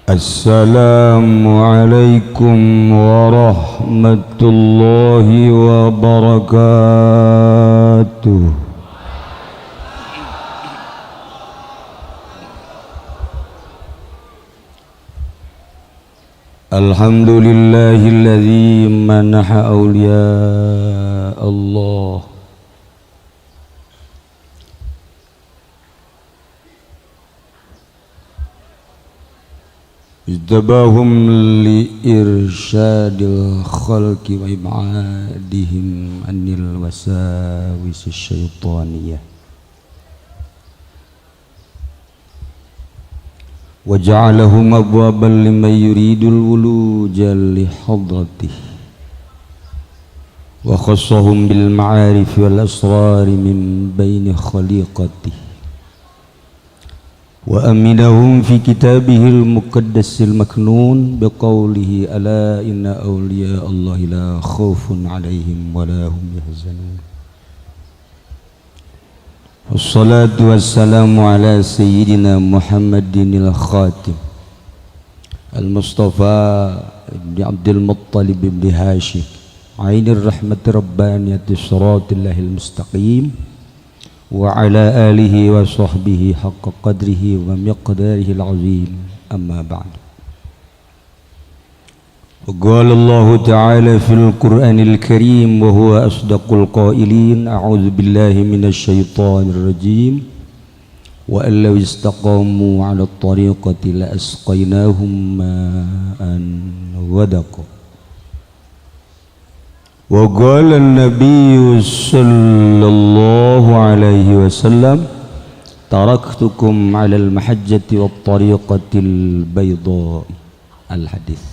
Assalamualaikum warahmatullahi wabarakatuh. Alhamdulillahilladzi manaha awliya Allah اجتباهم لإرشاد الخلق وإبعادهم عن الوساوس الشيطانية وجعلهم أبوابا لمن يريد الولوج لحضرته وخصهم بالمعارف والأسرار من بين خليقته وأمنهم في كتابه المقدس المكنون بقوله ألا إن أولياء الله لا خوف عليهم ولا هم يحزنون. والصلاة والسلام على سيدنا محمد الخاتم المصطفى ابن عبد المطلب ابن هاشم عين الرحمة ربانية صراط الله المستقيم وعلى آله وصحبه حق قدره ومقداره العظيم. أما بعد، وقال الله تعالى في القرآن الكريم وهو أصدق القائلين: أعوذ بالله من الشيطان الرجيم، وأن لو استقاموا على الطريقة لأسقيناهم ماء غدقا. وقال النبي صلى الله عليه وسلم: تركتكم على المحجة والطريقة البيضاء. الحديث.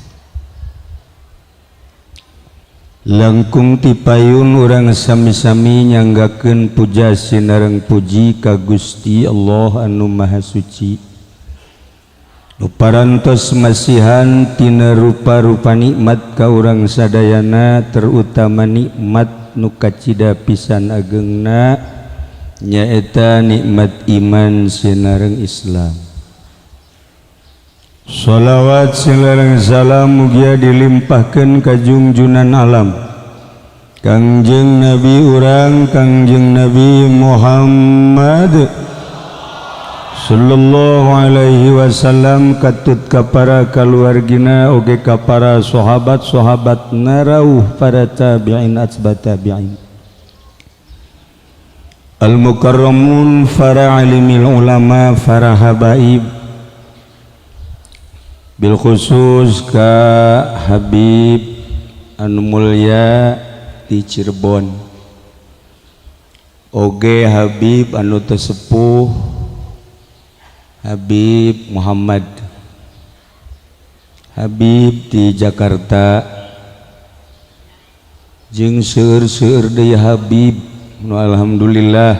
Langkung tipayun urang sami-sami nyanggakeun puja sinareng puji ka Gusti Allah anu Maha Suci, nu parantos masihan tina rupa-rupa nikmat ka urang sadayana, terutama nikmat nu kacida pisan agengna, nyaeta nikmat iman sinareng Islam. Shalawat sinareng salam mugia dilimpahkeun ka jungjunan alam Kangjeng Nabi urang, Kangjeng Nabi Muhammad sallallahu alaihi wasallam, katut ka para kaluargina oge ka para sahabat-sahabat narauh para tabi'in atba tabi'in al mukarramun, para alimil ulama, para habaib, bil khusus ka Habib anu mulia di Cirebon, oge Habib anu tesepuh, Habib Muhammad, Habib di Jakarta, jeung seueur-seueur deui Habib nu alhamdulillah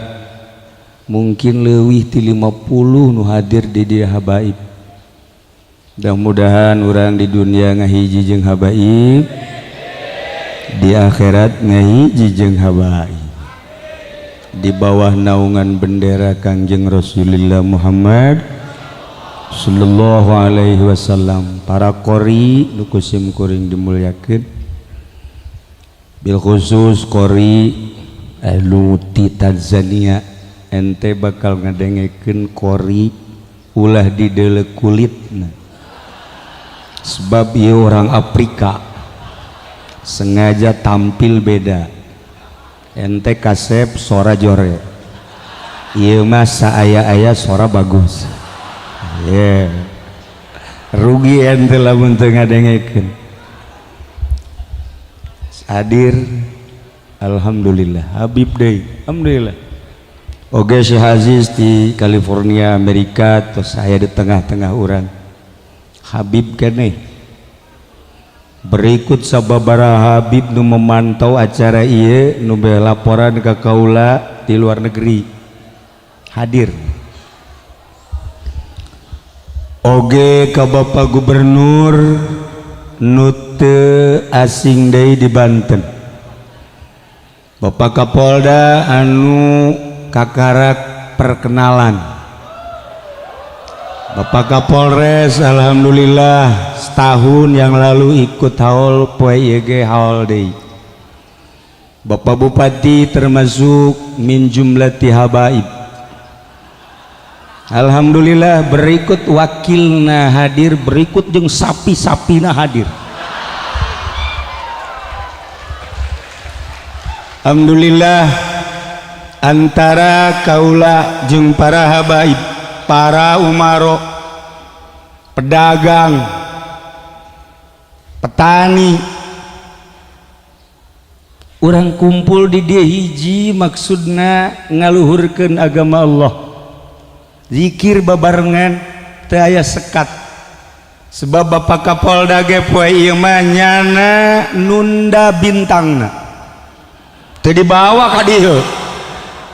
mungkin leuwih ti 50 nu hadir di dieu habaib. Mudah-mudahan urang di dunia ngahiji jeung habaib, di akhirat ngahiji jeung habaib, di bawah naungan bendera Kangjeng Rasulullah Muhammad sallallahu alaihi wasallam. Para qori nu ku sim kuring dimuliakeun, bil khusus qori anu ti Tanzania, ente bakal ngadengekeun qori ulah dideuleu kulitna, sebab ieu orang Afrika sengaja tampil beda. Ente kasep sora jore, ieu mah saaya-aya sora bagus. Yeah. Rugi ente lamun teu ngadengekeun. Hadir alhamdulillah Habib deui, alhamdulillah. Oge Syekh Aziz di California Amerika, terus saya di tengah-tengah urang Habib keneh. Berikut sababaraha Habib nu memantau acara ieu, nu laporan ke kaula di luar negeri hadir. Oge ka Bapak Gubernur nu teu asing deui di Banten, Bapak Kapolda anu kakarak perkenalan. Bapak Kapolres, alhamdulillah setahun yang lalu ikut haul, poe ieu ge haul deui. Bapak Bupati termasuk min jumlati habaib. Alhamdulillah berikut wakilna hadir, berikut jeung sapi-sapina hadir. Alhamdulillah antara kaula jeung para habaib, para umaro, pedagang, petani, urang kumpul di dieu hiji maksudna ngaluhurkeun agama Allah, zikir babarengan, teu aya sekat. Sebab Bapak Kapolda ge poe ieu mah nyana nunda bintangna, teu dibawa ka dieu.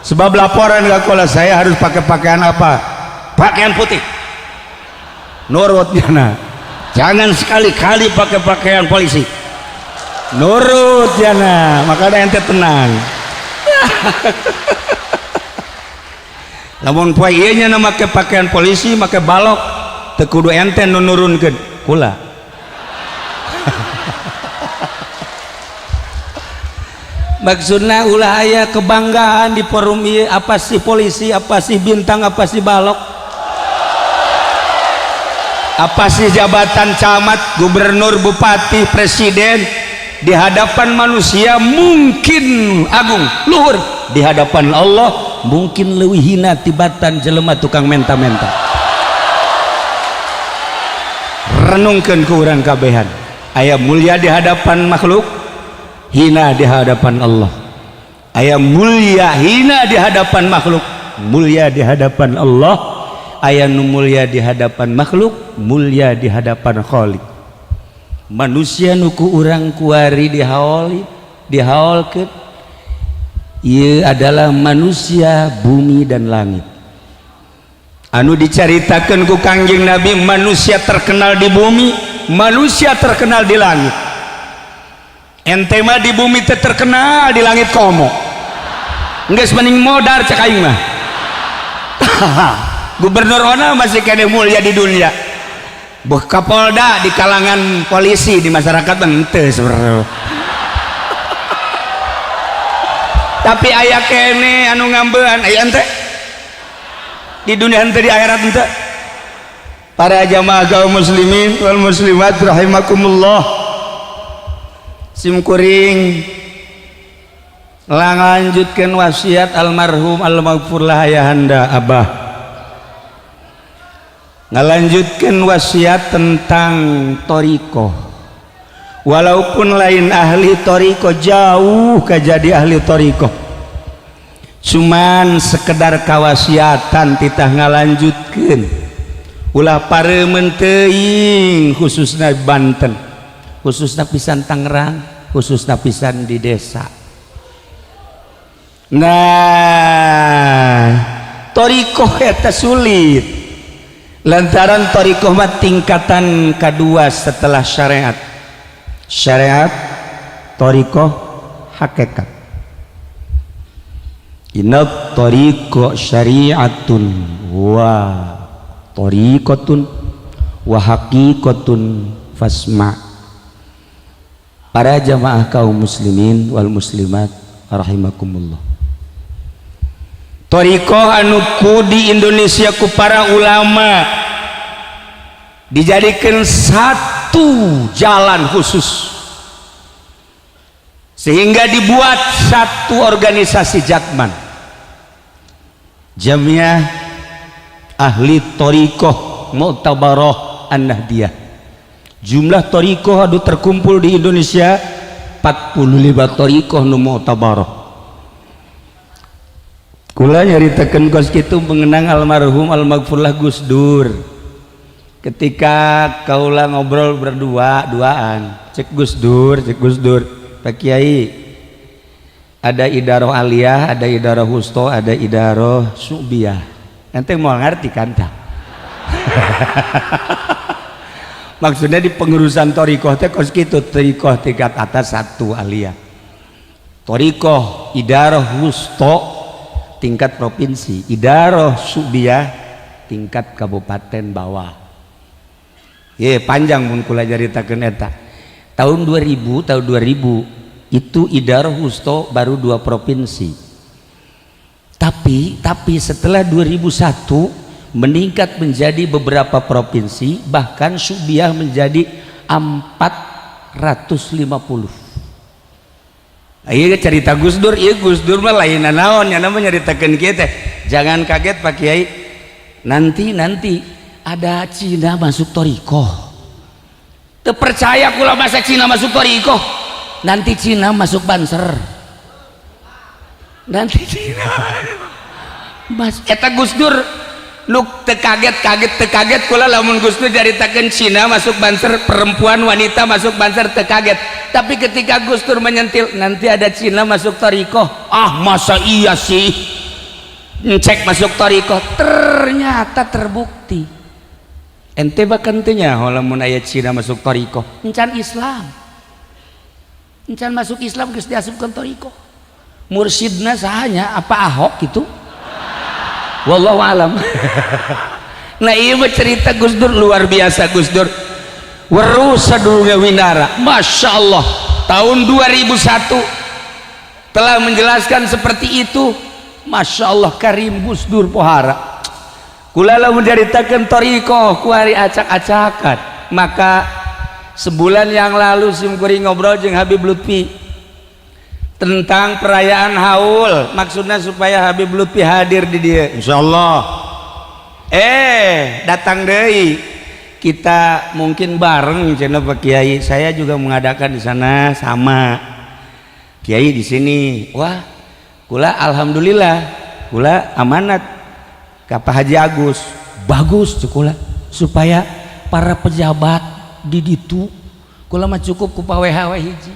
Sebab laporan ka kaula, saya harus pakai pakaian apa? Pakaian putih. Nurut nyana. Jangan sekali-kali pakai pakaian polisi. Nurut nyana, makanya ente tenang. Lamun poe ieu nya make pakaian polisi, make balok, teu kudu ente nu nurunkeun, kula. Maksudna ulah aya kebanggaan di forum ieu, apa sih polisi, apa sih bintang, apa sih balok, apa sih jabatan camat, gubernur, bupati, presiden. Di hadapan manusia mungkin agung luhur, di hadapan Allah mungkin leuwih hina tibatan jelema tukang menta-menta. Renungkeun ku urang kabehan, aya mulia di hadapan makhluk, hina di hadapan Allah. Aya mulia hina di hadapan makhluk, mulia di hadapan Allah. Aya nu mulia di hadapan makhluk, mulia di hadapan Khalik. Manusia nu ku urang kuari dihaoli, dihaolkeun, ieu adalah manusia bumi dan langit. Anu dicaritakeun ku Kangjeng Nabi, manusia terkenal di bumi, manusia terkenal di langit. Ente mah di bumi teh terkenal, di langit komo. Geus mending modar cek aing mah. Gubernur ona masih kene mulia di dunia. Buh Kapolda di kalangan polisi, di masyarakat henteu sebenarnya. Tapi aya kene anu ngambean, aya ente di dunia henteu, di akhirat henteu. Para jamaah kaum muslimin wal muslimat rahimakumullah, simkuring lanjutkeun wasiat almarhum almaghfurlah ayahanda abah, ngalanjutkeun wasiat tentang thariqah. Walaupun lain ahli thariqah, jauh kajadi ahli thariqah, cuman sekedar kawasiatan titah ngalanjutkeun. Ulah pareumeun teuing, khususna Banten, khususna pisan Tangerang, khususna pisan di desa. Nah, thariqah eta sulit lantaran thariqah mah tingkatan kedua setelah syariat. Syariat, thariqah, hakikat. Inna thariqah syariatun wa thariqatun wa haqiqatun fasma. Para jamaah kaum muslimin wal muslimat rahimakumullah, thariqah anu ku di Indonesia ku para ulama dijadikan satu jalan khusus, sehingga dibuat satu organisasi Jatman, Jamiah Ahli Thariqah Mu'tabarah An-Nahdiyah. Jumlah thariqah anu terkumpul di Indonesia 45 thariqah nu mu'tabarah. Kula nyaritakeun kos kitu mengenang almarhum almaghfurlah Gus Dur. Ketika kaula ngobrol berdua duaan, cek Gus Dur, cek Gus Dur, Pak Kiai, ada idaroh aliyah, ada idaroh wusto, ada idaroh su'biyah. Ente mau ngerti kan tak? Maksudnya di pengurusan thariqah teh kos kitu, thariqah tingkat atas satu aliyah, thariqah idaroh wusto tingkat provinsi, idaroh su'biyah Tingkat kabupaten bawah. Ye, panjang mun kula caritakeun eta. Tahun 2000, tahun 2000 itu Idaroh Wusto baru dua provinsi. Tapi setelah 2001 meningkat menjadi beberapa provinsi, bahkan Syu'biyah menjadi 450. Iya, cerita Gus Dur, iya, Gus Dur mah lain naon ya, namanya nyaritakeun kieu teh. Jangan kaget, Pak Kiai. Nanti nanti ada Cina masuk thoriqoh. Teu percaya kula, masa Cina masuk thoriqoh. Nanti Cina masuk Banser. Nanti Cina Mas eta Gus Dur nu teu kaget-kaget, teu kaget kula lamun Gus Dur caritakeun Cina masuk Banser, perempuan wanita masuk Banser, teu kaget. Tapi ketika Gus Dur menyentil nanti ada Cina masuk thoriqoh, ah masa iya sih, cek masuk thoriqoh, ternyata terbukti. Ente bahkan teu nyaho lamun aya Cina masuk thoriqoh, encan Islam, encan masuk Islam geus diasupkeun thoriqoh. Mursidna sahanya, apa Ahok gitu, wallahu alam. Nah, iya mah cerita Gus Dur, luar biasa. Gus Dur weruh sadurunge winara, Masya Allah. Tahun 2001 telah menjelaskan seperti itu. Masya Allah karim, Gus Dur pohara. Kula lamun nyaritakeun thoriqoh kuari acak-acakan. Maka sebulan yang lalu simkuring ngobrol jeung Habib Lutfi tentang perayaan haul, maksudnya supaya Habib Lutfi hadir di dia, insyaallah. Datang deui kita mungkin bareng cenah, Pak Kiai, saya juga mengadakan di sana sama Kiai di sini. Wah, kula alhamdulillah, kula amanat ke Pak Haji Agus, bagus kula supaya para pejabat di ditu. Kula mah cukup ku Pak WH hiji,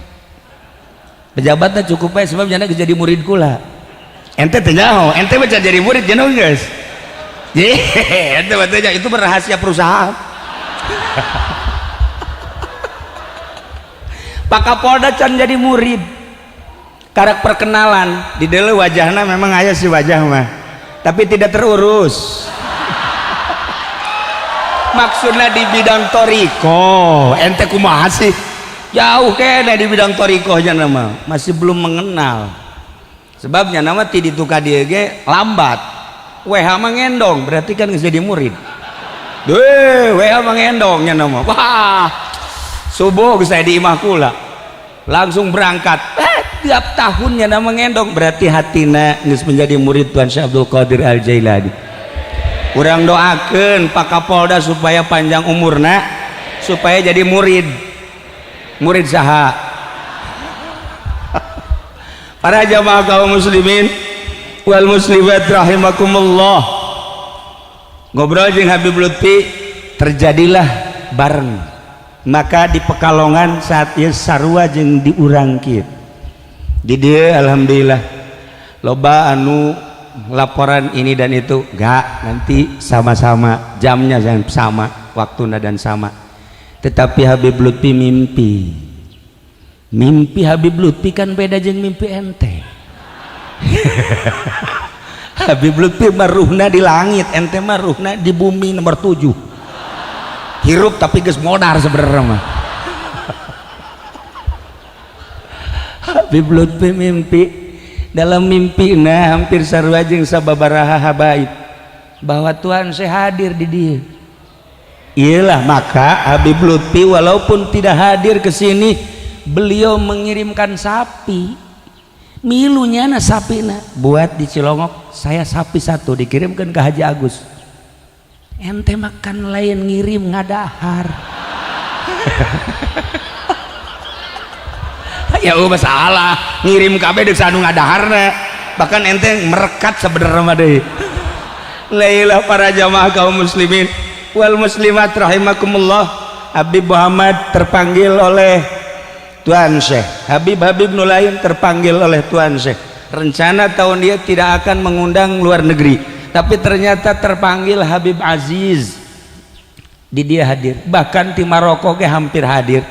pejabatnya cukup bae, sebab jana jadi murid kula. Ente teu nyaho, ente mah jadi murid jenong geus. Ente mah teu, itu rahasia perusahaan. Pak Kapolda can jadi murid, karak perkenalan di dalam. Wajahnya memang aya sih, wajah mah, tapi tidak terurus. Maksudnya di bidang thoriqoh, ente kumaha sih, jauh kene di bidang thoriqohnya, nama masih belum mengenal. Sebabnya nama ti ditu ka dieu ge lambat. WH mah ngendong, berarti kan geus jadi murid deh. WH mah ngendongnya nama, wah, subuh geus saya di imah kula langsung berangkat. Tiap tahunnya nama ngendong, berarti hatina geus menjadi murid Tuan Syekh Abdul Qadir Al Jailani. Urang doakeun Pak Kapolda supaya panjang umurna, supaya jadi murid. Murid saha? Para jamaah kaum muslimin wal muslimat rahimakumullah, ngobrol jeung Habib Lutfi, terjadilah bareng. Maka di Pekalongan saat ieu sarua jeung di urang kieu di dieu, alhamdulillah loba anu laporan ini dan itu, enggak, nanti sama-sama jamnya dan sama waktuna dan sama. Tetapi Habib Lutfi mimpi, mimpi Habib Lutfi kan beda jeung mimpi ente. Habib Lutfi mah ruhna di langit, ente mah ruhna di bumi nomor 7, hirup tapi geus modar sebenarnya mah. Habib Lutfi mimpi, dalam mimpi nah hampir sarua jeung sababaraha habaib bahwa Tuhan saya hadir di dia. Iyalah, maka Habib Lutfi walaupun tidak hadir ke sini, beliau mengirimkan sapi, milunya na sapi na buat di Cilongok. Saya sapi satu dikirimkan ke Haji Agus. Ente makan lain ngirim, ngadahar ya. Oh, masalah ngirim kabeh deuk anu ngadaharna, bahkan ente merekat sebenarnya mah deui. Lailah, para jamaah kaum muslimin wal muslimat rahimakumullah, Habib Muhammad terpanggil oleh Tuan Syekh, Habib Habib nu lain terpanggil oleh Tuan Syekh. Rencana tahun dia tidak akan mengundang luar negeri, tapi ternyata terpanggil Habib Aziz di dia hadir, bahkan di Maroko ke hampir hadir,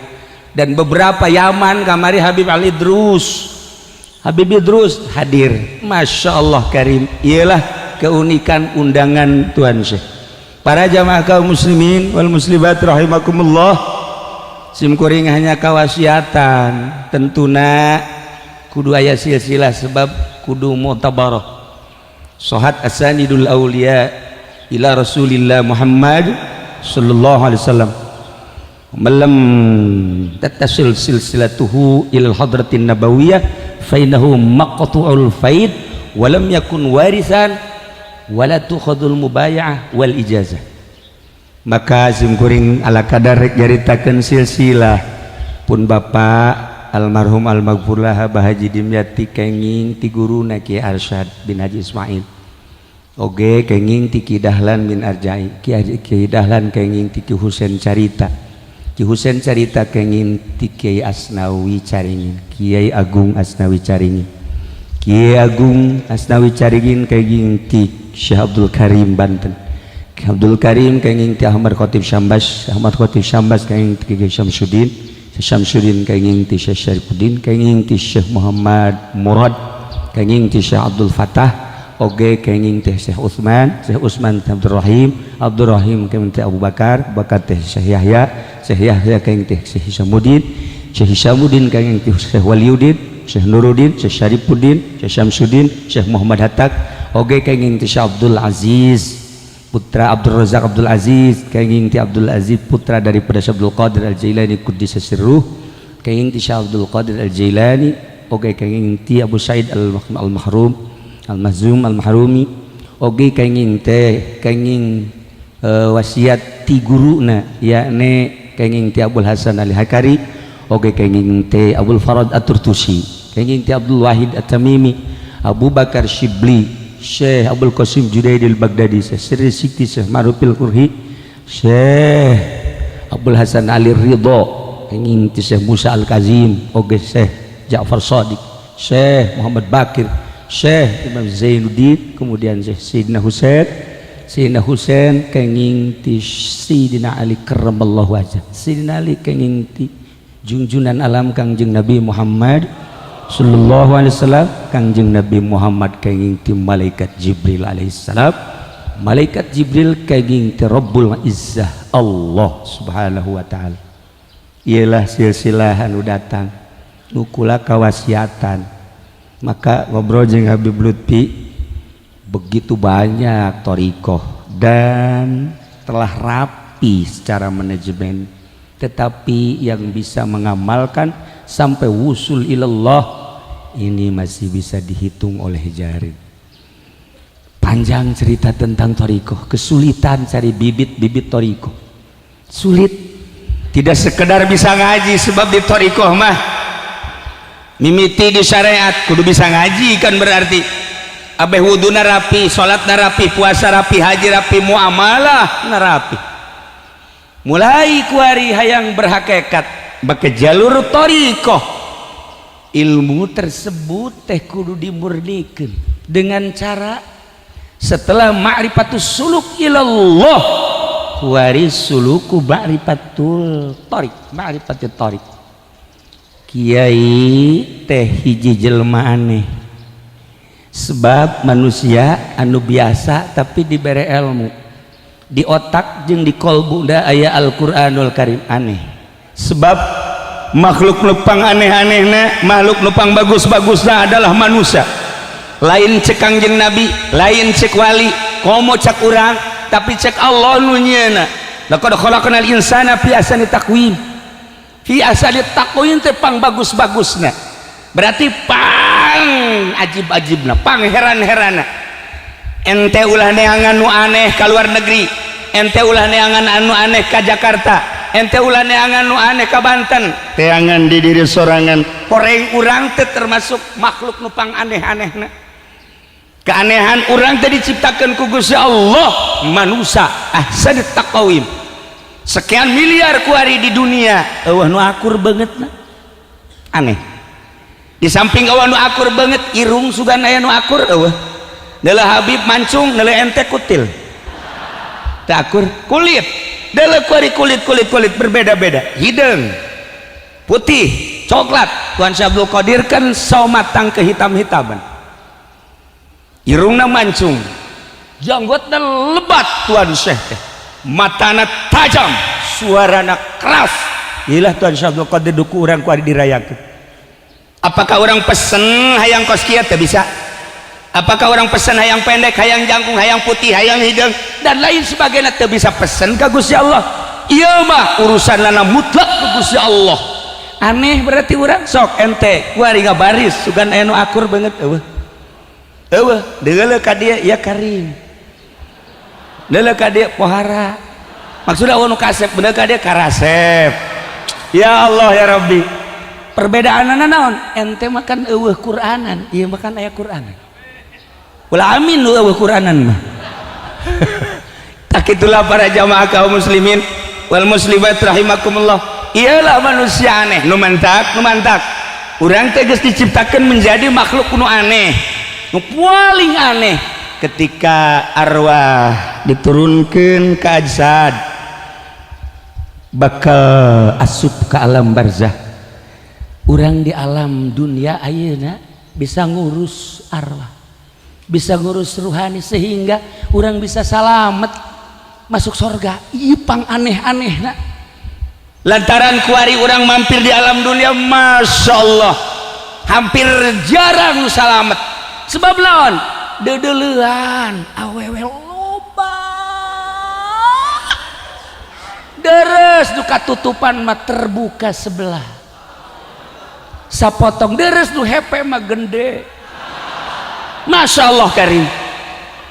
dan beberapa Yaman kamari Habib Ali Idrus, Habib Idrus hadir. Masya Allah karim, ialah keunikan undangan Tuan Syekh. Para jamaah kaum muslimin wal muslimat rahimakumullah, sim kuring hanya kawasiatan, tentuna kudu aya silsilah sebab kudu mu'tabarah. Sohat asanidul auliya ila Rasulillah Muhammad sallallahu alaihi wasallam, lam tattasil silsilatuhu ila hadratin nabawiyah fa innahu maqtu'ul faid wa lam yakun warisan wala tukhadul mubaya'ah wal ijazah. Maka sim kuring ala kadar rek nyaritakeun silsilah pun bapak almarhum almaghfurlah Abah Haji Dimyati kenging ti guruna Ki Arsyad bin Haji Ismail, oge kenging ti Ki Dahlan bin Arjai, Ki Haji Ki Dahlan kenging ti Ki Husen Carita, Ki Husen Carita kenging ti Kiai Asnawi Caringin, Kiai Agung Asnawi Caringin, Kiai Agung Asnawi Caringin kenging ti Syekh Abdul Karim Banten, Ki Abdul Karim kenging ti Ahmad Khatib Syambas, Ahmad Khatib Syambas kenging ti Kiai Syamsuddin, Syamsuddin kenging ti Syekh Syarifuddin, kenging ti Syekh Muhammad Murad, kenging ti Syekh Abdul Fatah, oge kenging teh Syekh Utsman, Syekh Utsman teh Abdul Rahim, Abdul Rahim kenging teh Abu Bakar, Abu Bakar teh Syekh Yahya, Syekh Yahya kenging teh Syekh Hisyamuddin, Syekh Hisyamuddin kenging teh Syekh Waliuddin, Syekh Nuruddin, Syekh Syarifuddin, Syekh Syamsuddin, Syekh Muhammad Hatak, oge kenging teh Syekh Abdul Aziz putra Abdul Razak Abdul Aziz, kenging ti Abdul Aziz putra daripada Syekh Abdul Qadir Al-Jailani Quddisa Sirruh, kenging ti Syekh Abdul Qadir Al-Jailani, oge kenging ti Abu Said Al-Mahrum Al-Mahzum Al-Mahrumi, oge kenging teh kenging wasiat ti guruna, yakni kenging ti Abul Hasan Ali Hakari, oge kenging teh Abul Farad At-Turtusi, kenging ti Abdul Wahid At-Tamimi, Abu Bakar Shibli, Syekh Abdul Qasim Junaidil Baghdadi, Syekh Sirri Sikti, Syekh Marufil Qurhi, Syekh Abdul Hasan Ali Ridho, kenging ti Syekh Musa Al-Kazim, oge Syekh Ja'far Sadiq, Syekh Muhammad Bakir, Syekh Imam Zainuddin, kemudian Syekh Sayyidina Husain, Sayyidina Husain kenging ti Sayyidina Ali karramallahu wajah, Sayyidina Ali kenging ti junjunan alam Kangjeng Nabi Muhammad sallallahu alaihi wasallam, Kangjeng Nabi Muhammad kenging ti malaikat Jibril alaihissalam, malaikat Jibril kenging ti Rabbul Izzah Allah subhanahu wa ta'ala. Ialah silsilah anu datang nukula kawasiatan. Maka ngobrol jeung Habib Lutfi, begitu banyak thoriqoh dan telah rapi secara manajemen, tetapi yang bisa mengamalkan sampai wusul ilallah ini masih bisa dihitung oleh jari. Panjang cerita tentang thoriqoh, kesulitan cari bibit-bibit thoriqoh sulit, tidak sekedar bisa ngaji, sebab di thoriqoh mah mimiti di syariat kudu bisa ngaji kan, berarti abeh wuduna rapi, salat rapi, puasa rapi, haji rapi, muamalah rapi. Mulai kuari hayang berhakikat bake jalur thoriqoh, ilmu tersebut teh kudu dimurnikan dengan cara setelah ma'rifatus suluk ilallah, kuari suluku ma'rifatul thoriq, ma'rifatul thoriq. Kiai teh hiji jelma aneh, sebab manusia anu biasa tapi diberi ilmu di otak jeung di kolbu da aya Al-Qur'anul Karim. Aneh sebab makhluk nu pang aneh-anehna, makhluk nu pang bagus-bagusna adalah manusia. Lain cek Kangjeng Nabi, lain cek wali, komo cek urang, tapi cek Allah nu nyieuna, laqad khalaqnal insana fi ahsani taqwim. Fi ahsani taqwim teh pang bagus-bagusna, berarti pang ajib-ajibna, pang heran-herana. Ente ulah neangan nu aneh ka luar negeri, ente ulah neangan anu aneh ka Jakarta, ente ulah neangan nu aneh ka Banten, teangan di diri sorangan. Koreng urang teh termasuk makhluk nu pang aneh-anehna. Keanehan urang teh diciptakan ku Gusti Allah manusia ahsan taqwim. Sekian miliar kuari di dunia euweuh nu akur banget na. Aneh, di samping euweuh nu akur banget, irung sugan aya nu akur euweuh. Deuleu Habib mancung, deuleu ente kutil, teu akur kulit. Deuleu kuari kulit kulit kulit berbeda-beda, hideung, putih, coklat. Tuan Syekh Abdul Qadir kan matang kehitam-hitaman, irungna mancung, janggotna lebat. Tuan Syekh teh Matana tajam, suarana keras. Ilah Tuan Syekh Abdul Qadir duku urang ku ari dirayakeun. Apakah orang pesen hayang kos kieu teu bisa? Apakah orang pesen hayang pendek, hayang jangkung, hayang putih, hayang hideung dan lain sebagainya teu bisa pesen ka Gusti Allah. Ieu mah urusan lana mutlak ke Gusti Allah. Aneh berarti urang sok ente kuari ngabaris sugan aya nu akur banget eueuh. Eueuh, deuleu ka dieu ya karim. Deuleu ka dieu pohara. Maksudna eueuh nu kasep, bener ka dieu karasep. Ya Allah ya Rabbi. Perbedaanana naon? Ente makan eueuh Quranan, ieu makan aya Quranan. Ulah amin nu eueuh Quranan mah. Tak itulah para jamaah kaum muslimin wal muslimat rahimakumullah. Iyalah manusia aneh, nu mantak, nu mantak. Urang teh geus diciptakeun menjadi makhluk nu aneh. Nu paling aneh ketika arwah diturunkan ke ajsad bakal asup ke alam barzah. Urang di alam dunia ayeuna bisa ngurus arwah, bisa ngurus ruhani sehingga orang bisa salamet masuk surga. Ieu pang aneh-aneh na. Lantaran kuari orang mampir di alam dunia, masya Allah, hampir jarang nu salamet. Sebab lawan deudeulean awewe loba, deres nu katutupan mah terbuka sebelah, sapotong deres nu hepe mah gende. Masya Allah karim,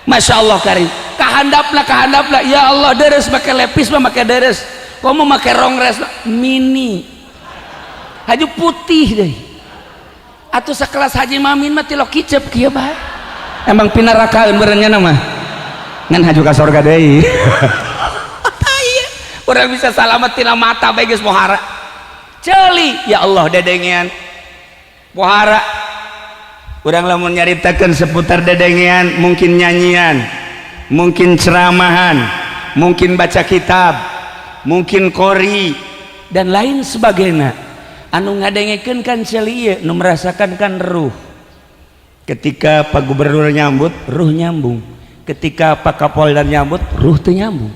Masya Allah karim. Kahandapna, kahandapna, ya Allah, deres make lepis mah make deres, komo make rongres mini haju putih deh. Atau sekelas Haji Mamin mah tilok kicep kieu bae. Emang pinarakaeun beureunya mah ngan haju ka sorga deui. Urang bisa salamet tina mata bae geus pohara. Ceuli ya Allah dedengean pohara. Urang lamun nyaritakeun seputar dedengean, mungkin nyanyian, mungkin ceramahan, mungkin baca kitab, mungkin kori dan lain sebagainya. Anu ngadengekeun kan ceuli ieu, nu merasakan kan ruh. Ketika Pak Gubernur nyambut, ruh nyambung. Ketika Pak Kapolda nyambut, ruh teu nyambung.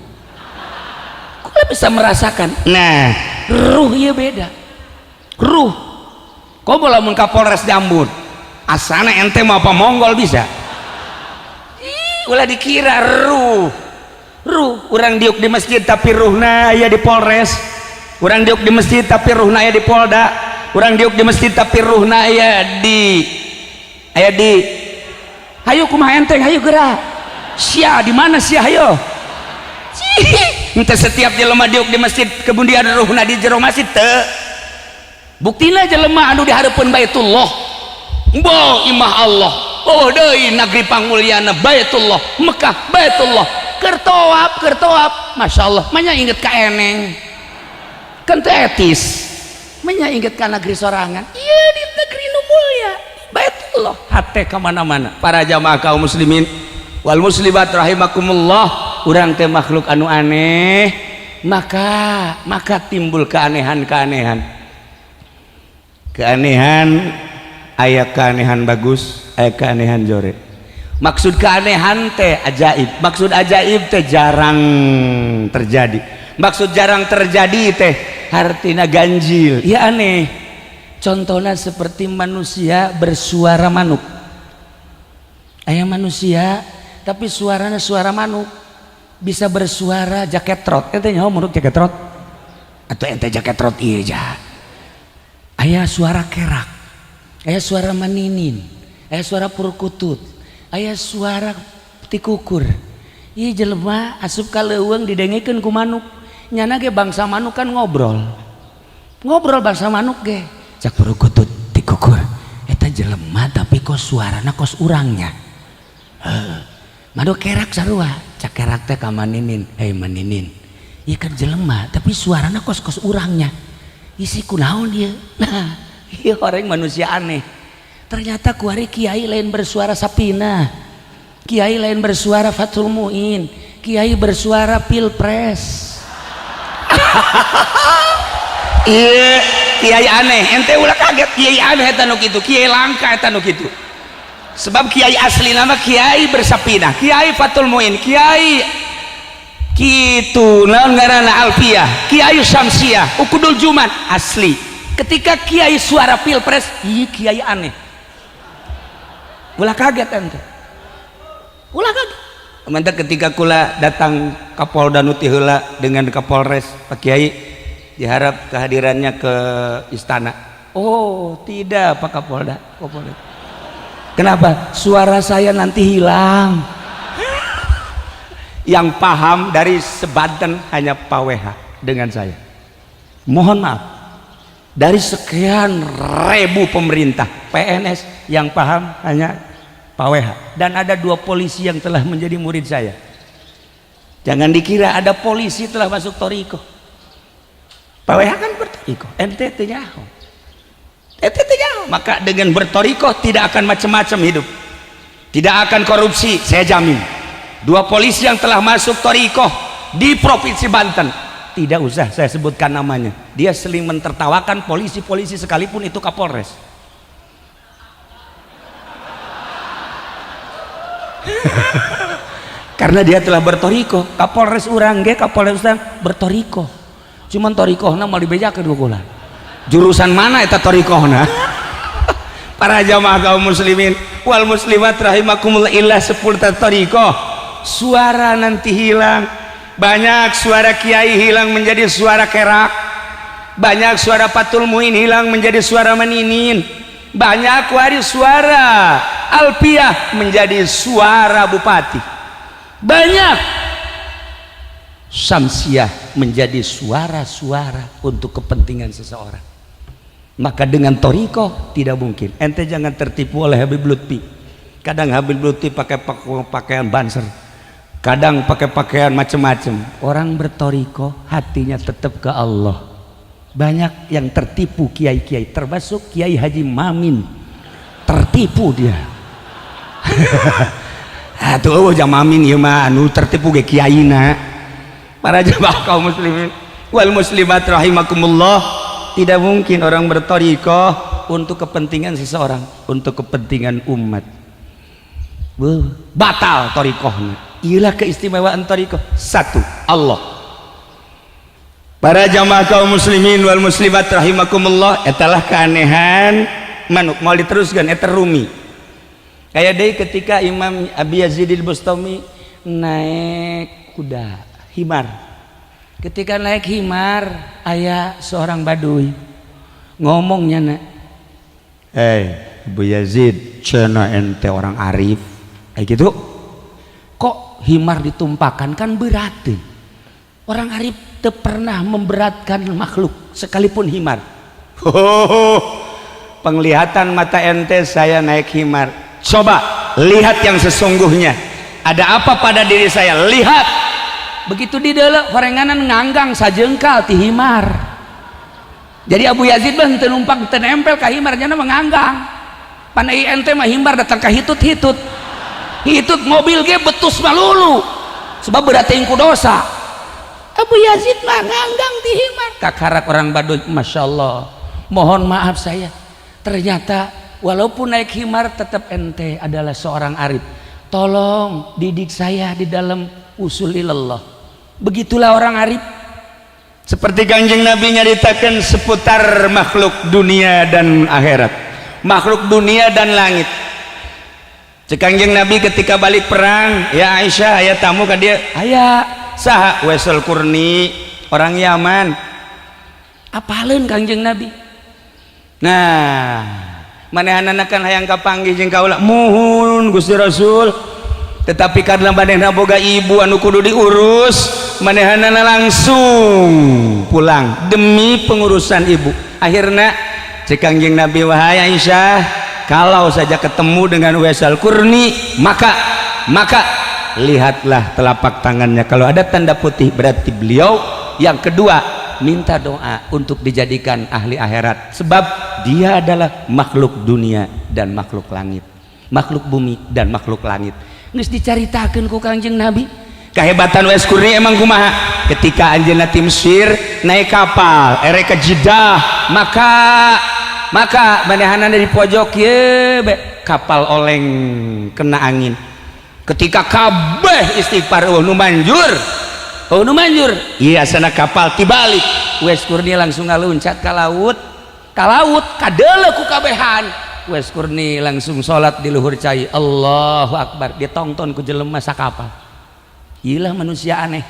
Kok bisa merasakan? Nah, ruh ieu beda. Ruh. Komo lamun Kapolres nyambut, asana ente mau apa Monggol bisa. Ih, ulah dikira ruh. Ruh, urang diuk di masjid tapi ruhna aya di Polres. Urang diuk di masjid tapi ruhna aya di Polda. Urang diuk di masjid tapi ruhna aya di hayu kumaha enteng, hayu gerak. Sia di mana sia hayo? Ente setiap jelema diuk di masjid kemudian ruhna di jero masjid teu. Buktina jelema anu di hareupeun Baitullah. Bo imah Allah. Oh deui negeri pangmulyana Baitullah, Mekah Baitullah. Keur tawaf, keur tawaf. Masya Allah, manya inget ka eneng. Kan teu etis. Manya inget ka negeri sorangan. Iya di negeri nu mulia, Baitullah. Hate ka mana-mana. Para jamaah kaum muslimin wal muslimat rahimakumullah, urang teh makhluk anu aneh, maka timbul keanehan-keanehan. Keanehan aya keanehan bagus, aya keanehan jore. Maksud keanehan teh ajaib, maksud ajaib teh jarang terjadi. Maksud jarang terjadi teh artinya ganjil, ya aneh. Contohnya seperti manusia bersuara manuk. Aya manusia tapi suaranya suara manuk, bisa bersuara jaket trot. Ente nyaho manuk jaket trot? Atau ente jaket trot iya ja. Aya suara kerak, aya suara maninin, aya suara purkutut, aya suara tikukur. Ieu jelema asup ka leuweung didengekeun ku manuk. Nyana ge bangsa manuk kan ngobrol. Ngobrol bangsa manuk ge. Cak purkutut tikukur. Eta jelema tapi kok suarana kos urangnya. Heuh. Madu kerak sarua, cak kerak teh ka maninin, hei maninin. Ieu kan jelema tapi suarana kos-kos urangnya. Isi kunaon ieu? Nah, ieu orang manusia aneh. Ternyata kuari kiai lain bersuara Sapina, kiai lain bersuara Fathul Muin, kiai bersuara Pilpres. Iya, kiai aneh. Ente ulah kaget, kiai aneh eta nu kitu, kiai langka eta nu kitu. Sebab kiai asli nama kiai bersapina, kiai Fathul Muin, kiai Kitu naon ngaranna, Alfiah, Kiai Syamsiah, Ukudul Jumat asli. Ketika kiai suara pilpres, iya, kiai aneh. Ulah kaget ente, ulah kaget. Mantap, ketika kula datang Kapolda nu ti heula dengan Kapolres, "Pak Kiai, diharap kehadirannya ke istana." "Oh, tidak, Pak Kapolda." Kapolda, "Kenapa?" "Suara saya nanti hilang." Yang paham dari sebanten hanya Pak WH dengan saya. Mohon maaf, dari sekian ribu pemerintah PNS yang paham hanya Pak WH dan ada dua polisi yang telah menjadi murid saya. Jangan dikira ada polisi telah masuk thoriqoh. Pak WH kan berthoriqoh, ente nyaho, ente nyaho. Maka dengan berthoriqoh tidak akan macam-macam hidup, tidak akan korupsi, saya jamin. Dua polisi yang telah masuk thoriqoh di Provinsi Banten, tidak usah saya sebutkan namanya, dia sering mentertawakan polisi-polisi sekalipun itu Kapolres, karena dia telah berthoriqoh. Kapolres urang ge, Kapolres urang berthoriqoh, cuman thoriqohna mau dibejakeun ku kula jurusan mana eta thoriqohna. Para jamaah kaum muslimin wal muslimat rahimakumullah, illah sepuluh thoriqoh, suara nanti hilang. Banyak suara kiai hilang menjadi suara kerak, banyak suara Fathul Muin hilang menjadi suara meninin, banyak waris suara Alpiah menjadi suara bupati, banyak Samsiah menjadi suara-suara untuk kepentingan seseorang. Maka dengan thoriqoh tidak mungkin. Ente jangan tertipu oleh Habib Lutfi. Kadang Habib Lutfi pakai pakaian Banser, kadang pakai pakaian macam-macam. Orang berthoriqoh hatinya tetap ke Allah. Banyak yang tertipu kiai-kiai, termasuk Kiai Haji Mamin, tertipu dia. Atuh, oh, Mamin ieu mah anu tertipu ge kiaina. Para jemaah kaum muslimin wal muslimat rahimakumullah, tidak mungkin orang berthoriqoh untuk kepentingan seseorang, untuk kepentingan umat. Batal thoriqohnya. Ialah keistimewaan thoriqoh, satu Allah. Para jamaah kaum muslimin wal muslimat rahimakumullah, etalah keanehan manuk. Mau diteruskan eta Rumi kayak deh. Ketika Imam Abi Yazid Bustami naik kuda himar, ketika naik himar aya seorang baduy ngomongnya, "Nak, eh, Abu Yazid, cenah ente orang arif kayak gitu, kok himar ditumpakan? Kan berat." Orang arif tak pernah memberatkan makhluk sekalipun himar. "Oh, penglihatan mata ente saya naik himar. Coba lihat yang sesungguhnya, ada apa pada diri saya, lihat." Begitu di dalam horenganan nganggang sajengkal ti himar. Jadi Abu Yazid mah teu numpang, teu nempel ka himar, jana menganggang. Pan ente mah himar datang ka hitut-hitut hitut, mobil ge betus malulu sebab berarti ku dosa. Abu Yazid mah nganggang di himar. Kakarak orang Baduy, "Masya Allah, mohon maaf saya, ternyata walaupun naik himar tetap ente adalah seorang arif. Tolong didik saya di dalam usul ilallah." Begitulah orang arif. Seperti Kanjeng Nabi nyaritakan seputar makhluk dunia dan akhirat, makhluk dunia dan langit. Cek Kanjeng Nabi ketika balik perang, "Ya Aisyah, aya tamu ka dieu." "Aya." "Saha?" "Waisul Qurni, orang Yaman." Apaleun Kanjeng Nabi? Nah, manehanana kan hayang kapanggih jeung kaula. "Muhun, Gusti Rasul." Tetapi karena manehna boga ibu anu kudu diurus, manehanana langsung pulang demi pengurusan ibu. Akhirnya cek Kanjeng Nabi, "Wahai Aisyah, kalau saja ketemu dengan Uwais Qurni, maka lihatlah telapak tangannya. Kalau ada tanda putih berarti beliau." Yang kedua, minta doa untuk dijadikan ahli akhirat, sebab dia adalah makhluk dunia dan makhluk langit, makhluk bumi dan makhluk langit. Geus dicaritakeun ku Kanjeng Nabi kehebatan Uwais Qurni emang kumaha. Ketika anjeunna ti Mesir naik kapal erek ke Jeddah, maka manehanana di pojok ye be, kapal oleng kena angin. Ketika kabeh istighfar, euweuh nu manjur. Oh, nu manjur. Iya, sana kapal tibalik. Uwais Qurni langsung ngaluncat ka laut. Ka laut kadeuleu ku kabehan. Uwais Qurni langsung salat di luhur cai. Allahu akbar. Ditongton ku jelema sakapal. Iyalah manusia aneh.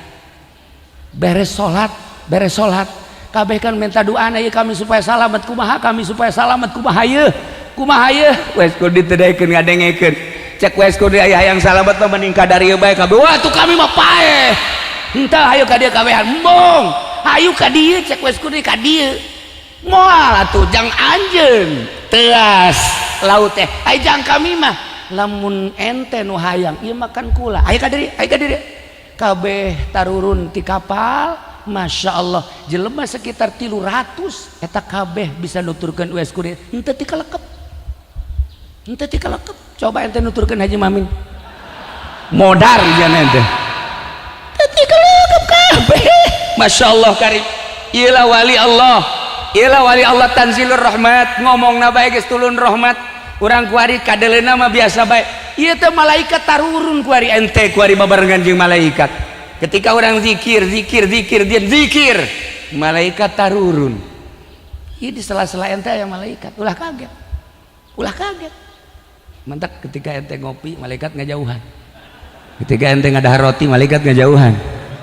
Beres salat, beres salat. Kabeh kan minta doa ieu kami supaya salamet kumaha, kami supaya salamet kumaha ieu. Kumaha ieu? Uwais Qurni teu daekeun ngadengekeun. Cek Uwais Qurni aya hayang salamet mah mending ka dieu bae kabeh. Wah, tuh kami mah paeh. Henteu hayu ka dieu kabehan. Embung. Hayu ka dieu cek Uwais Qurni ka dieu. Moal atuh jang anjeun. Teas laut teh. Ai jang kami mah lamun ente nu hayang ieu makan kula. Hayu ka dieu, hayu ka dieu. Kabeh tarurun ti kapal. Masya Allah, jelema sekitar 300 eta kabeh bisa nuturkeun Uwais Qurni henteu ti kalekep, henteu ti kalekep. Coba ente nuturkeun Haji Mamin, modar jangan ente teu ti kalekep kabeh. Masya Allah karim. Iyalah wali Allah, iyalah wali Allah tanzilur rahmat, ngomongna bae geus turun rahmat. Urang kuari kadeleuna mah biasa bae. Ieu teh malaikat tarurun kuari, ente kuari babarengan jeung malaikat. Ketika orang zikir, zikir, zikir, dia zikir, malaikat tarurun. Ini di sela-sela ente yang malaikat, ulah kaget, ulah kaget. Mantap ketika ente ngopi, malaikat ngajauhan. Ketika ente ngadahar roti, malaikat ngajauhan.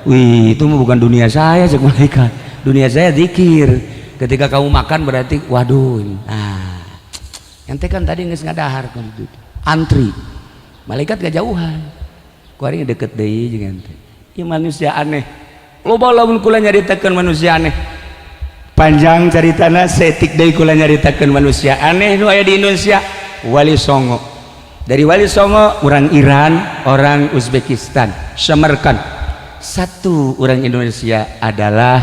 Wih, itu mah bukan dunia saya, cek malaikat. Dunia saya zikir. Ketika kamu makan berarti, waduh, nah, ente kan tadi geus ngadahar, antri, malaikat ngajauhan. Kuari deket deui jeung ente. Ieu manusia aneh. Loba lamun kula nyaritakeun manusia aneh. Panjang caritana, setik deui kula nyaritakeun manusia aneh nu aya di Indonesia, Wali Songo. Dari Wali Songo orang Iran, orang Uzbekistan, Samarkand. Satu orang Indonesia adalah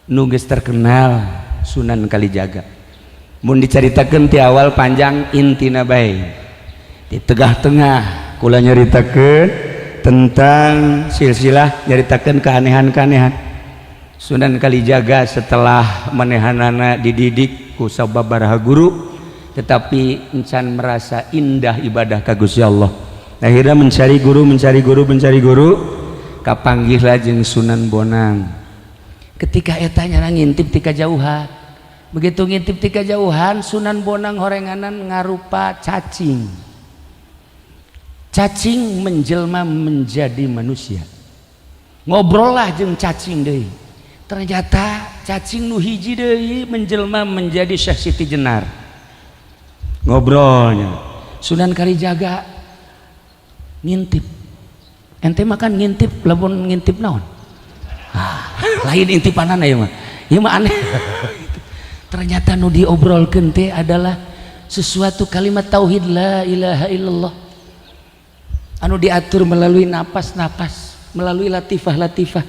nu geus terkenal, Sunan Kalijaga. Mun dicaritakeun ti awal panjang, intina bae. Di tengah-tengah kula nyaritakeun tentang silsilah, nyaritakeun keanehan-keanehan Sunan Kalijaga setelah manehanana dididik ku sababaraha guru, tetapi encan merasa indah ibadah ka Gusti Allah. Akhirnya mencari guru, mencari guru, mencari guru, kapanggihlah jeung Sunan Bonang. Ketika etanya ngintip ti kajauhan, begitu ngintip ti kajauhan, Sunan Bonang horenganan ngarupa cacing. Cacing menjelma menjadi manusia. Ngobrol lah jeung cacing deui. Ternyata cacing nu hiji deui menjelma menjadi Syekh Siti Jenar. Ngobrolnya Sunan Kalijaga ngintip. Ente makan ngintip, lamun ngintip naon? Ah, lain intipanan ya mah, ieu mah aneh. Ternyata nu diobrolkeun teh adalah sesuatu kalimat tauhid la ilaha illallah anu diatur melalui napas-napas, melalui latifah-latifah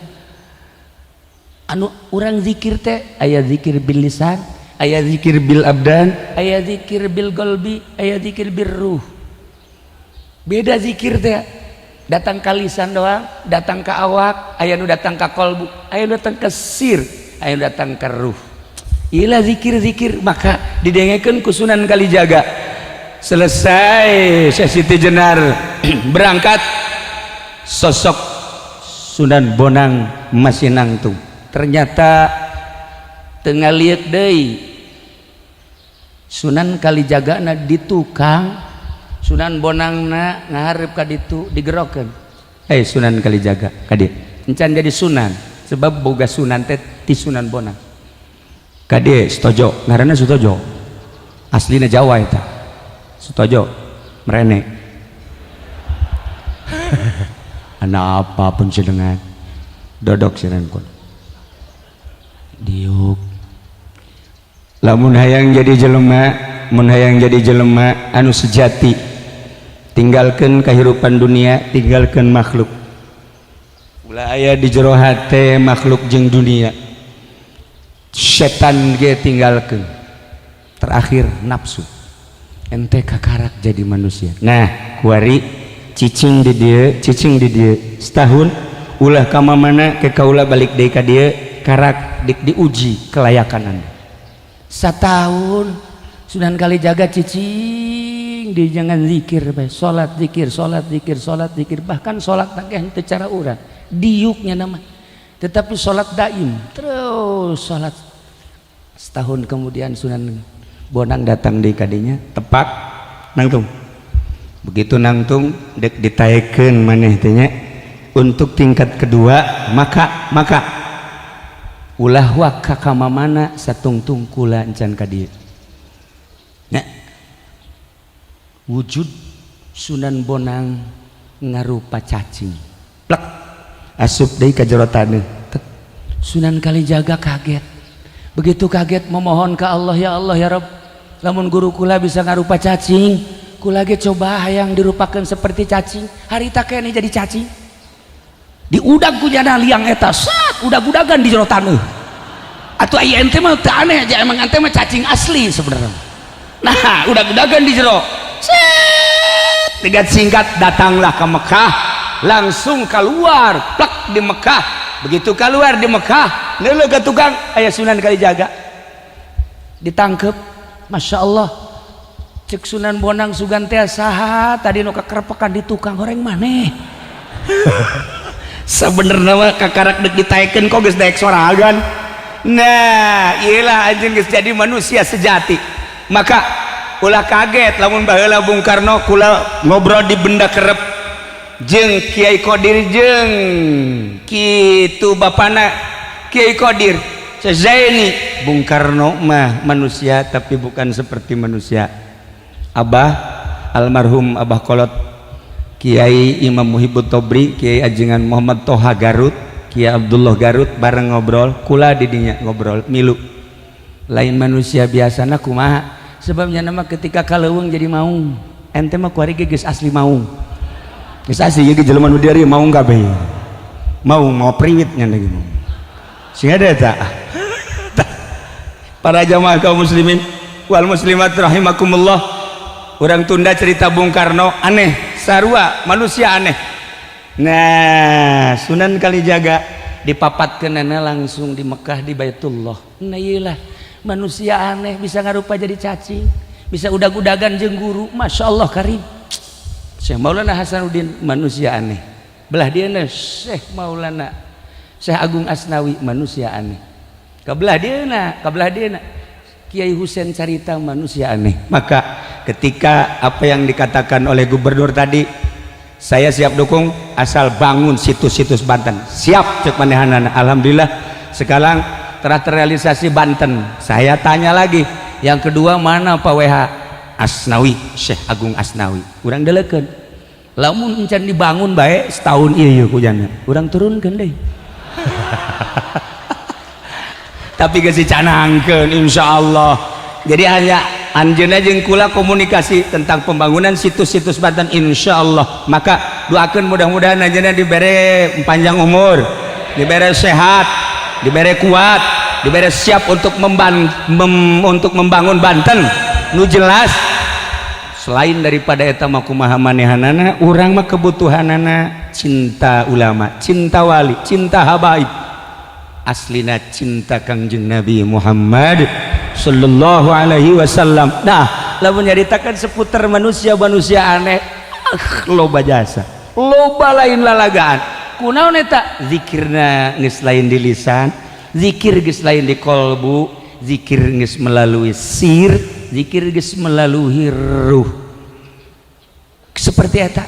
anu urang zikir teh. Aya zikir bil lisan, aya zikir bil abdan, aya zikir bil qalbi, aya zikir bil ruh. Beda zikir teh, datang ke lisan doang, datang ke awak, aya nu datang ke kolbu, aya nu datang ke sir, aya nu datang ke ruh. Ila zikir-zikir maka didengekeun ku Sunan Kalijaga. Selesai Syekh Siti Jenar berangkat, sosok Sunan Bonang masih nangtung. Ternyata tengah lihat deui Sunan Kalijaga na di tukang, Sunan Bonangna ngaharep ka ditu, digerokeun, "Hei Sunan Kalijaga, ka dieu." Encan jadi Sunan, sebab boga Sunan teh ti Sunan Bonang. "Ka dieu, Sutojo." Ngaranna Sutojo, aslina Jawa eta. Sutojo merene. Anak apa pun dengan dodok siran kun diuk. Lamun hayang jadi jelema, mun hayang jadi jelema anu sejati, tinggalkan kehidupan dunia, tinggalkan makhluk. Ulah aya di jero hate makhluk jeung dunia. Setan ge tinggalkan, terakhir nafsu. Ente kakarak jadi manusia. Nah, kuari cicing di dieu, cicing di dieu setahun, ulah ka mana ke kaula balik deui ka dieu, karak diuji kelayakan anda. Setahun Sunan Kalijaga cicing. Cicing di jangan zikir bae, salat zikir, salat zikir, salat zikir, bahkan salat teh henteu cara urang diuknya nama, tetapi salat daim terus salat. Setahun kemudian Sunan Bonang datang di kadinya, tepak nangtung. Begitu nangtung, dek ditaekeun maneh teh nya untuk tingkat kedua, maka ulah waka ka mamana satungtung kula encan ka dieu. Nya wujud Sunan Bonang ngarupa cacing, plek, asup deui ka jero taneuh. Sunan Kalijaga kaget. Begitu kaget, memohon ke Allah, "Ya Allah, ya Rabb, lamun guru kula bisa ngarupa cacing, kula ge coba hayang dirupakan seperti cacing." Harita kene jadi cacing, diudag ku jana liang eta, sat, udag-udagan di jero taneuh. Atuh aya ente mah teu aneh aja, emang ente mah cacing asli sebenarnya. Nah, udag-udagan di jero set. Dengan singkat, datanglah ke Mekah, langsung keluar plak di Mekah. Begitu keluar di Mekah, neuleuh ke tukang, aya Sunan Kalijaga, ditangkep. Masya Allah, cek Sunan Bonang, "Sugan teh saha tadi nu kakerepekan di tukang horeng maneh?" Sebenarnya mah kakarak dek ditaekeun, kok geus daek sorangan. Nah, iyalah, anjeun geus jadi manusia sejati. Maka ulah kaget lamun baheula Bung Karno, kula ngobrol di benda kerep jeung Kiai Kodir, jeung kitu bapana Kiai Kodir Zaini, "Bung Karno mah manusia, tapi bukan seperti manusia." Abah almarhum, Abah Kolot, Kiai Imam Muhibbut Tobri, Kiai Ajengan Muhammad Toha Garut, Kiai Abdullah Garut, bareng ngobrol kula didinya, ngobrol milu, lain manusia biasana kumaha sebabnya nama ketika kaleuweung jadi maung. Ente mah kuari ge geus asli maung, geus asli ge jelema nu dieu maung kabeh, mau mau priwit nya lagi mau sing ada tak. Para jamaah kaum muslimin wal muslimat rahimakumullah, orang tunda cerita Bung Karno aneh, sarua manusia aneh. Nah, Sunan Kalijaga dipapatkeun langsung di Mekah, di Baitullah. Nah, iyalah manusia aneh, bisa ngarupa jadi cacing, bisa udag-udagan jeung guru. Masya Allah karim. Syekh Maulana Hasanuddin manusia aneh, belah dia Syekh Maulana Syekh Agung Asnawi manusia aneh, kabelah dia kabelah dia Kiai Husein Carita manusia aneh. Maka ketika apa yang dikatakan oleh gubernur tadi, "Saya siap dukung asal bangun situs-situs Banten," siap cek manehanana. Alhamdulillah, sekarang telah terrealisasi Banten. Saya tanya lagi yang kedua, mana Pak WH Asnawi, Syekh Agung Asnawi? Urang delekeun, lamun encan dibangun baik setahun iya kujana urang turunkeun deh. Tapi geus dicanangkeun, insyaallah. Jadi hanya anjeunna jeung kula komunikasi tentang pembangunan situs-situs Banten, insyaallah. Maka doakeun mudah-mudahan anjeunna dibere panjang umur, dibere sehat, dibere kuat, dibere siap untuk membangun Banten nu jelas. Selain daripada eta mah, kumaha manehanana, urang mah kebutuhanana cinta ulama, cinta wali, cinta habaib, aslina cinta Kangjeng Nabi Muhammad sallallahu alaihi wasallam. Nah, lamun nyaritakan seputar manusia-manusia aneh, ah, loba jasa, loba, lain lalagaan. Kunaon eta? Zikirna geus lain di lisan, zikir geus lain di kolbu, zikir geus melalui sir, zikir geus melalui ruh. Seperti eta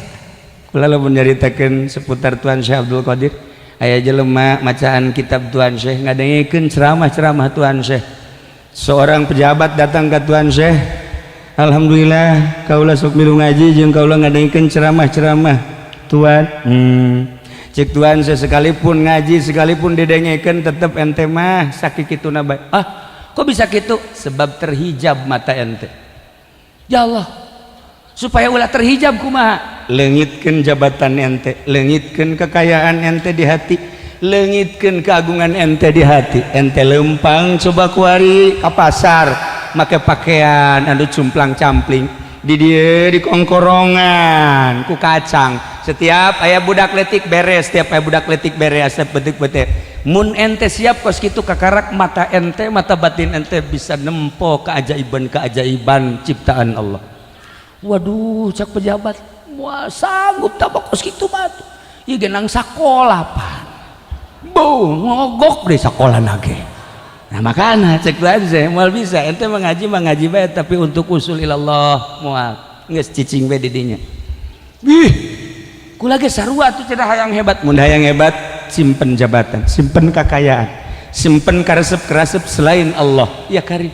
kula lamun nyaritakeun seputar Tuan Syekh Abdul Qadir. Aya jelema macaan kitab Tuan Syekh, ngadengekeun ceramah-ceramah Tuan Syekh. Seorang pejabat datang ke Tuan Syekh, "Alhamdulillah, kaula sok milu ngaji jeung kaula ngadengekeun ceramah-ceramah Tuan." Cek Tuan Syekh, "Sekalipun ngaji, sekalipun didengekeun, tetep ente mah sakituna bae." "Ah, kok bisa gitu?" "Sebab terhijab mata ente." "Ya Allah, supaya ulah terhijab kumaha?" "Leungitkeun jabatan ente, leungitkeun kekayaan ente di hati, leungitkeun keagungan ente di hati. Ente lempang coba kuari ka pasar make pakaian anu cumplang campling, di dieu di kongkorongan ku kacang. Setiap aya budak letik beres, setiap aya budak letik beres, setiap betik-betik. Mun ente siap kos kitu, kakarak mata ente, mata batin ente bisa nempo keajaiban-keajaiban ciptaan Allah." Waduh, cak pejabat, moal sanggup tak kos kitu mah tuh. Ieu ge nang sakola pan. Boh, ngogok deh sakola nage. Nah, makana cek saya moal bisa ente mengaji mengaji bae, tapi untuk usul ilallah moal, geus cicing bae di dinya. Ih, kula ge sarua tuh, cenah hayang hebat. Mun hayang hebat, simpen jabatan, simpen kekayaan, simpen karesep-karesep selain Allah ya karim.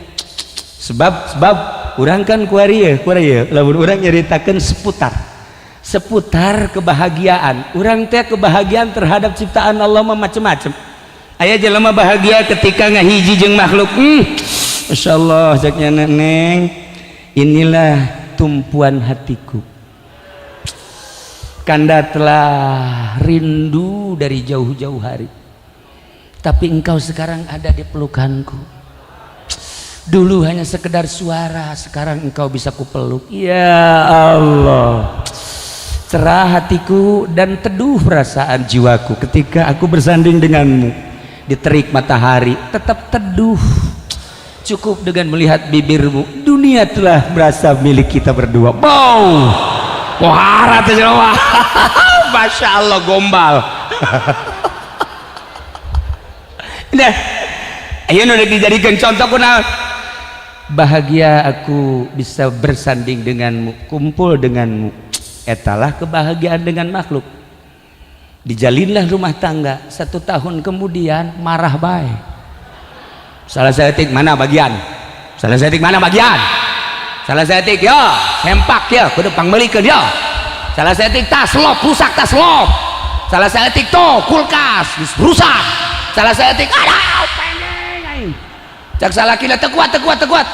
Sebab sebab urang kan kuari ya, kuari ya, lamun urang nyaritakeun seputar seputar kebahagiaan urang teh, kebahagiaan terhadap ciptaan Allah mah macem-macem. Aya jelema bahagia ketika ngahiji jeung makhluk. Masya Allah, ceknya, "Neng, inilah tumpuan hatiku. Kanda telah rindu dari jauh-jauh hari, tapi engkau sekarang ada di pelukanku. Dulu hanya sekedar suara, sekarang engkau bisa kupeluk. Ya Allah, cerah hatiku dan teduh perasaan jiwaku ketika aku bersanding denganmu. Di terik matahari tetap teduh, cukup dengan melihat bibirmu, dunia telah berasa milik kita berdua." Wow, wah, teh. Masya Allah, gombal. Nah, ayo nu dijadikan contoh kunaon? Bahagia aku bisa bersanding denganmu, kumpul denganmu. Etalah kebahagiaan dengan makhluk. Dijalinlah rumah tangga, satu tahun kemudian marah bae. Salah saeutik mana bagian, salah saeutik mana bagian, salah saeutik ya sempak ya kudu pangmeulikeun ya, salah saeutik tas lop rusak, tas lop, salah saeutik tuh kulkas rusak, salah saeutik ada pengen aing. Cak salakina, "Teu kuat, teu kuat, teu kuat,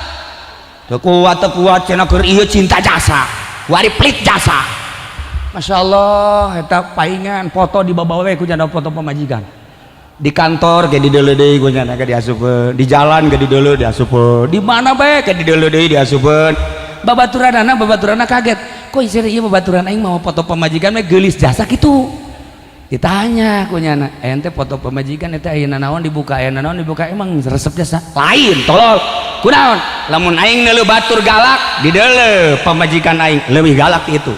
teu kuat, teu kuat," cenah, "keur ieu cinta jasa, wari pelit jasa." Masya Allah, eta paingan foto di bawa we ku janda, foto pamajikan di kantor ge dideuleu deui ku nyana, ge diasupeun, di jalan ge dideuleu diasupeun, di mana bae ge dideuleu deui diasupeun. Babaturanana, babaturanna kaget, kok isir ieu babaturan aing mau foto pamajikan we geulis jasa kitu. Ditanya ku nyana, "Ente foto pamajikan eta aya naon dibuka, aya naon dibuka, emang resep jasa?" "Lain, tolol, kunaon? Lamun aing neuleu batur galak, dideuleu pamajikan aing leuwih galak itu.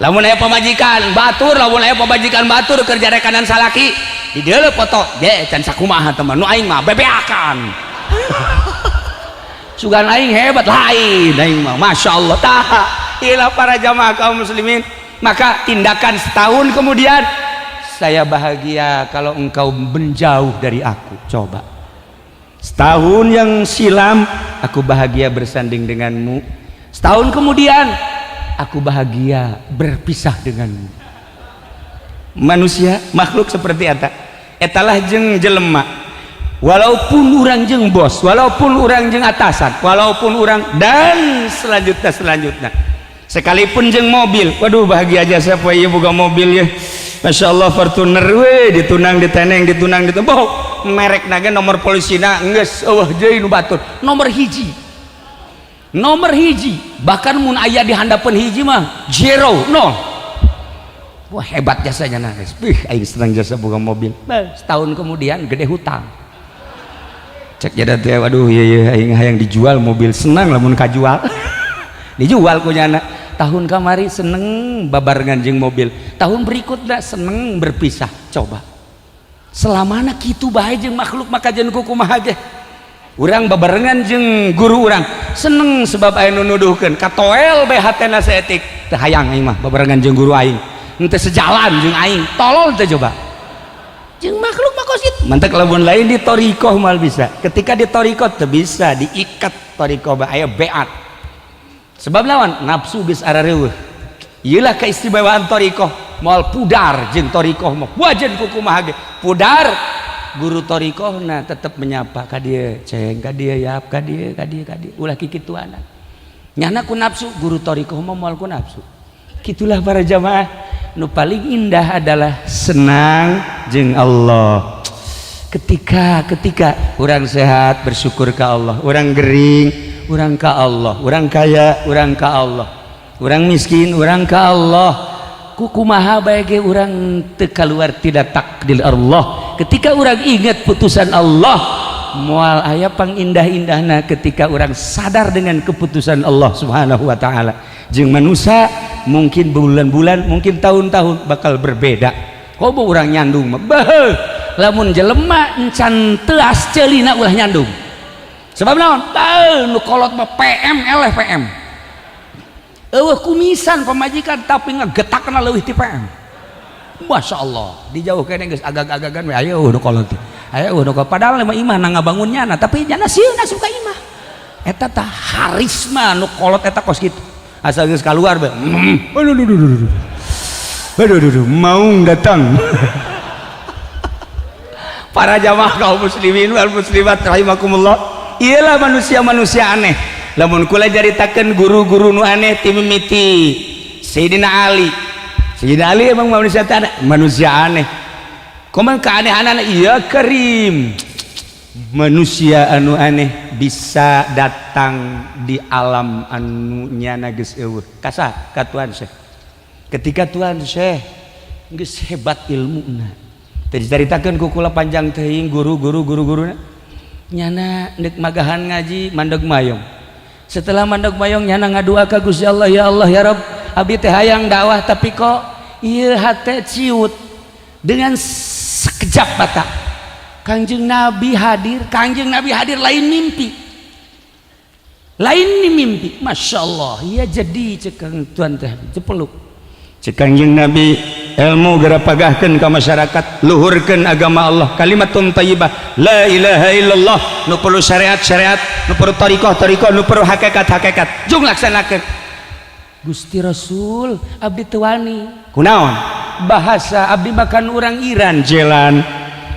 Lamun aya pamajikan batur, lamun aya pamajikan batur kerja rekanan salaki, dideuleu foto ge can sakumaha teman nu aing mah bebeakan, sugan aing hebat." Lain, aing mah Masya Allah. Tah ilah para jamaah kaum muslimin, maka tindakan setahun kemudian, "Saya bahagia kalau engkau menjauh dari aku." Coba, setahun yang silam aku bahagia bersanding denganmu, setahun kemudian aku bahagia berpisah denganmu. Manusia, makhluk seperti eta. Etalah jeng jelema, walaupun orang jeng bos, walaupun orang jeng atasan, walaupun orang dan selanjutnya selanjutnya, sekalipun jeng mobil. Waduh, bahagia aja siapa iya buka mobil ya, Masya Allah, Fortuner we, ditunang diteneng, ditunang ditunang, boh merek naga, nomor polisina geus eueuh deui nu batur, nomor hiji, nomor hiji, bahkan mun aya di handapeun hiji mah zero, nol. Wah, hebat jasanya. Nah, ih, aing senang jasa buka mobil. Bah, setahun kemudian gede hutang. Cek jada teh, "Waduh, iya iya, aing hayang dijual mobil." Senang lamun kajual. Dijual ku nyana. Tahun kamari seneng babarengan jeung mobil, tahun berikutnya seneng berpisah. Coba, selamana kitu bae jeung makhluk. Maka jeung kumaha ge urang babarengan jeung guru urang seneng, sebab aya nu nuduhkeun katoel bae hatena saeutik, "Teu hayang aing mah babarengan jeung guru aing, henteu sejalan jeung aing." Tolol teh coba? Jeung makhluk mah kos kitu. Mantak lamun lain di thoriqoh mal bisa. Ketika di thoriqoh teu bisa diikat, thoriqoh bae aya beat, sebab lawan nafsu geus arareuweuh. Ieulah keistimewaan thoriqoh, moal pudar jeung thoriqoh mah, wajan kumaha ge pudar. Guru thoriqoh na tetep menyapa ka dieu, ceng ka dieu, yap ka dieu, ka dieu, ka dieu, ulah kikituanan. Nyana ku nafsu, guru thoriqoh mah moal ku nafsu. Gitulah para jamaah, nu paling indah adalah senang jeung Allah. Ketika ketika orang sehat, bersyukur ke Allah, orang gering, orang ke Allah, orang kaya, orang ke Allah, orang miskin, orang ke Allah. Kukumaha bae ge urang teu kaluar tidak takdir Allah. Ketika orang ingat putusan Allah, Moal aya pangindah-indahna ketika orang sadar dengan keputusan Allah Subhanahu wa taala. Jeung manusia mungkin bulan-bulan, mungkin tahun-tahun bakal berbeda. Komo urang nyandung mah, beuh, lamun jelema encan teuas ceulina ulah nyandung. Sebab naon? Beuh, nu kolot mah PM eleh PM. Eueuh kumisan pamajikan tapi ngegetakna leuwih ti PM. Masya Allah, dijauh kene geus agag-agagan we, ayo nu kolot teh. Ayo nu kolot. Padahal mah imah na ngabangun nyana, tapi nyana sieun asup ka imah. Eta tah harisma nu kolot eta kos kitu. Asal geus kaluar bae. Aduh aduh aduh aduh. Aduh aduh aduh, maung datang. Para jamaah kaum muslimin wal muslimat rahimakumullah. Iyalah manusia-manusia aneh. Lamun kula caritakeun guru-guru nu aneh ti mimiti Sayyidina Ali. Sayyidina Ali emang manusia aneh, manusia aneh. Kumaha keanehanana? Iya karim. Manusia anu aneh bisa datang di alam anu nyana geus eueuh. Kasa ka Tuan Syekh. Ketika Tuan Syekh geus hebat ilmuna. Teu dicaritakeun ku kula panjang teuing guru-guru guru-guruna. Nyana neuk magahan ngaji mandeg mayong. Setelah mandeg mayong nyana ngadua ka Gusti Allah, ya Allah ya Rabb, abdi teh hayang dakwah tapi kok ieu hate ciut. Dengan sekejap mata Kangjeng Nabi hadir, Kangjeng Nabi hadir lain mimpi. Lain ni mimpi, Masya Allah. Ya jadi cekang Tuan teh cepeluk. Cek Kangjeng Nabi, ilmu geura pagahkeun ka masyarakat, luhurkeun agama Allah, kalimatun thayyibah, la ilaha illallah, nu perlu syariat-syariat, nu perlu thariqah-thariqah, nu perlu hakikat-hakikat, jung laksanakeun. Gusti Rasul, abdi teu wani. Kunaon? Bahasa abdi makan orang Iran jelan.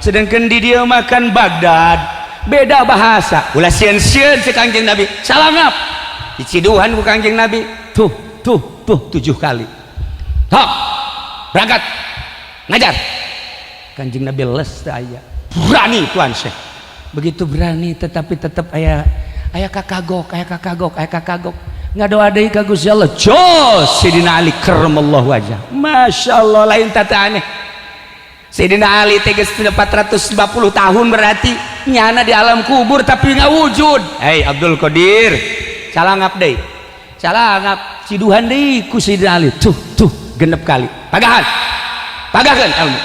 Sedangkan di dia makan Baghdad, beda bahasa. Ulah sieun-sieun cek Kangjeng Nabi. Salangap. Diciduhan ku Kangjeng Nabi. Tuh, tuh, tuh 7 kali. Hok, berangkat ngajar. Kanjeng Nabi les teu aya. Berani Tuan Syekh. Begitu berani tetapi tetap aya aya kakagok, aya kakagok, aya kakagok. Ngadoa deui ka Gusti Allah. Jos Sidina Ali karramallahu wajah. Masya Allah, lain tata aneh. Sayyidina Ali teh geus 450 tahun berarti nyana di alam kubur tapi nggak wujud. Hei Abdul Qadir, calangap deui. Calangap ciduhan deui ku Sayyidina Ali. Tuh tuh genep kali. Pagahan. Pagahkeun ilmu.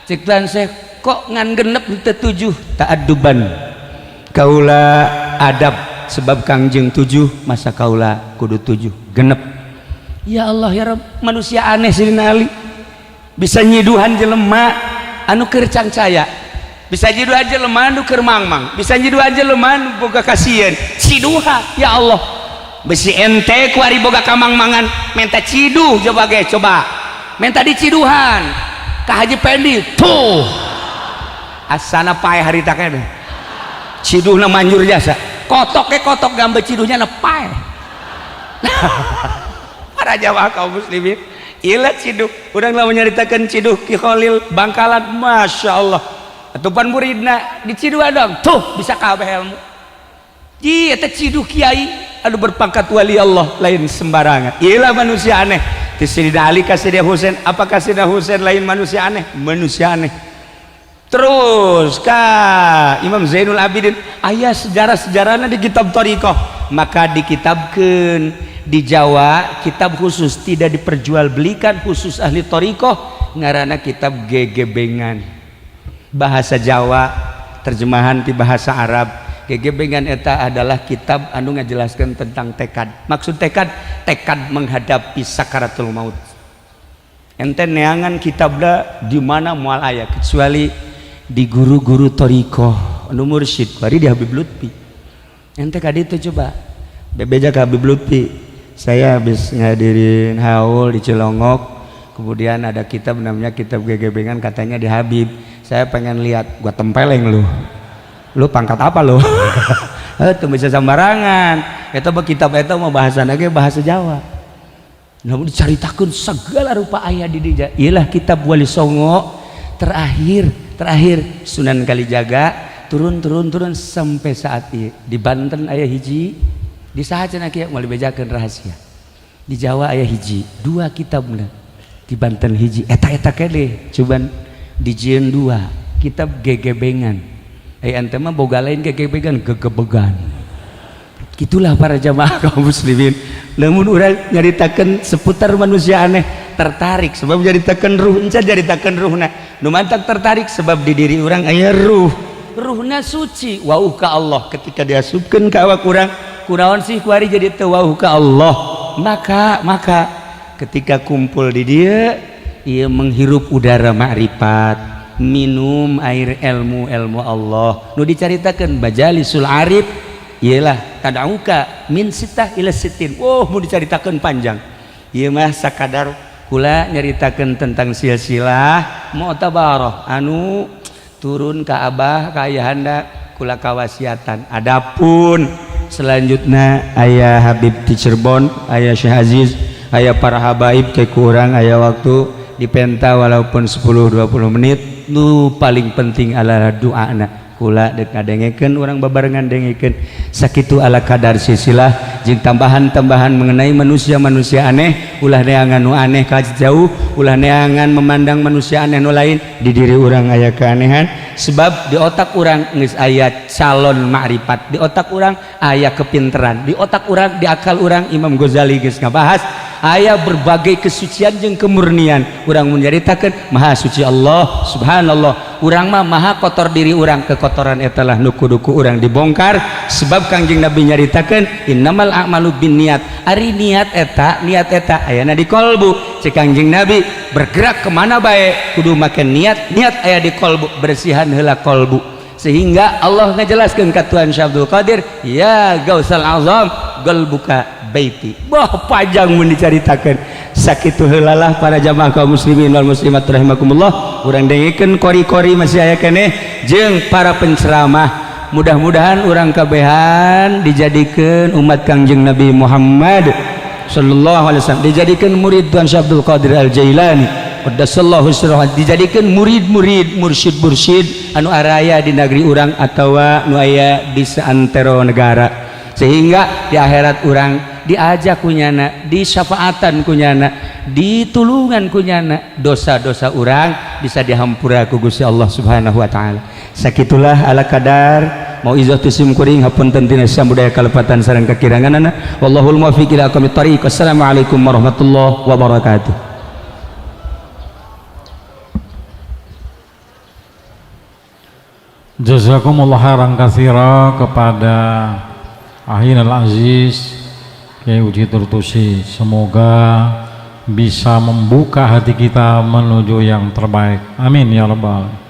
Cek Tuan Syekh kok ngan genep teu tujuh ta'adduban. Kaula adab sebab Kangjeng 7 masa kaula kudu 7 genep. Ya Allah ya Rabb, manusia aneh Sayyidina Ali. Bisa nyiduhan jelema anu keur cangcaya, bisa nyiduhan jelema anu keur mangmang, bisa nyiduhan jelema anu boga kasieun. Ciduha ya Allah, besi ente kuari boga kamangmangan menta ciduh, coba ge coba menta diciduhan ka Haji Pendi tuh asana paeh harita keneh ciduhna manjur jasa kotok ke kotok gambar ciduhnya na paeh. Para jamaah kaum muslimin, ilat ciduh urang lah menyeritakan ciduh Ki Khalil Bangkalan, Masya Allah, atupan muridna diciduhan dong tuh bisa kabeh ilmu. Ji eta ciduh kiai anu berpangkat wali Allah lain sembarangan. Iyalah manusia aneh. Ti Sayyidina Ali ka Sayyidina Husain, apakah Sayyidina Husain lain manusia aneh? Manusia aneh. Terus ka Imam Zainul Abidin, aya sejarah-sejarahna di kitab thariqah, maka dikitabkeun di Jawa kitab khusus tidak diperjualbelikan khusus ahli thariqah, ngaranna kitab Gegebengan, bahasa Jawa terjemahan di bahasa Arab. Gegebengan eta adalah kitab anu ngajelaskan tentang tekad. Maksud tekad, tekad menghadapi sakaratul maut. Ente neangan kitabna di mana moal aya kecuali di guru-guru thariqah anu mursyid bari di Habib Lutfi. Ente ka ditu coba bebeja ka Habib Lutfi, saya habis ngadirin haul di Cilongok, kemudian ada kitab namanya kitab Gegebengan katanya di Habib, saya pengen lihat. Gua tempeleng lu, lu pangkat apa lu? Itu bisa sembarangan itu mah kitab itu mau bahasa lagi bahasa Jawa, namun diceritakan segala rupa ayat di dia. Ialah kitab Wali Songo terakhir, terakhir Sunan Kalijaga, turun turun turun sampai saat ini di Banten aya hiji, di saha cenah kieu moal dibejakeun rahasia. Di Jawa aya hiji dua kitabna, di Banten hiji, eta eta kene cuman dijieun dua kitab Gegebengan. Ente mah boga lain gegebegan, gegebegan. Gitulah para jamaah kaum muslimin. Lamun urang nyaritakeun seputar manusia aneh tertarik sebab nyaritakeun ruh, encan nyaritakeun ruhna. Nu mantak tertarik sebab di diri urang aya ruh. Ruhna suci, wauh ka Allah ketika diasupkeun ka awak urang, kunaon sih kuari jadi teu wauh ka Allah. Maka ketika kumpul di dia, ia menghirup udara ma'rifat, minum air ilmu ilmu Allah. Nu dicaritakeun majalisul arif ialah tadauka min sitah ila sitin. Oh, mau dicaritakeun panjang. Ieu mah sakadar kula nyaritakeun tentang silsilah mu'tabarah anu turun ka abah ka ayahanda kula kawasiatan. Adapun selanjutnya ayah Habib di Cirebon, ayah Syekh Aziz, ayah para habaib ke kurang ayah waktu dipenta walaupun 10-20 menit. Nu paling penting adalah doana kula dek ngadengekeun urang babarengan dengekeun sakitu ala kadar silsilah jeung tambahan-tambahan mengenai manusia-manusia aneh. Ulah neangan nu aneh ka jauh, ulah neangan memandang manusia aneh nu lain, di diri urang aya keanehan sebab di otak urang geus aya calon ma'rifat, di otak urang aya kepinteran, di otak urang, di akal urang. Imam Ghazali geus ngabahas aya berbagai kesucian jeung kemurnian. Urang menyaritakeun maha suci Allah, subhanallah, urang mah maha kotor diri urang. Kekotoran etalah nu kudu ku urang dibongkar sebab Kangjeng Nabi nyaritakeun innamal a'malu binniyat. Ari niat eta, niat eta ayana di kolbu. Cek Kangjeng Nabi bergerak kemana bae kudu make niat, niat aya di kolbu, bersihan heula kolbu. Sehingga Allah ngajelaskeun ka Tuhan Syekh Abdul Qadir, ya Gausal Azam qalbuka baiti. Wah, panjang mun dicaritakeun. Sakitu heula lah para jamaah kaum muslimin wal muslimat rahimakumullah. Urang dengekeun kori-kori masih aya keneh jeung para penceramah. Mudah-mudahan urang kabehan dijadikeun umat Kangjeng Nabi Muhammad sallallahu alaihi wasallam, dijadikeun murid Tuhan Syekh Abdul Qadir Al Jailani qaddasallahu sirrahu, dijadikeun murid-murid mursyid-mursyid anu araya di negeri urang atawa nu aya di seantero negara, sehingga di akhirat urang diajak kunyana, disyafaatan kunyana, ditulungan kunyana, dosa-dosa urang bisa dihampura ku Gusti Allah Subhanahu wa taala. Sakitulah ala kadar mauizah ti sim kuring. Hapunten tina samudaya kalepatan sareng kakiranganana. Wallahul muwaffiq ila aqwamit thariq. Wassalamualaikum warahmatullahi wabarakatuh. Jazakumullah khairan katsira kepada Ahin Al-Aziz Kiai Uji Turtusi. Semoga bisa membuka hati kita menuju yang terbaik. Amin ya rabbal alamin.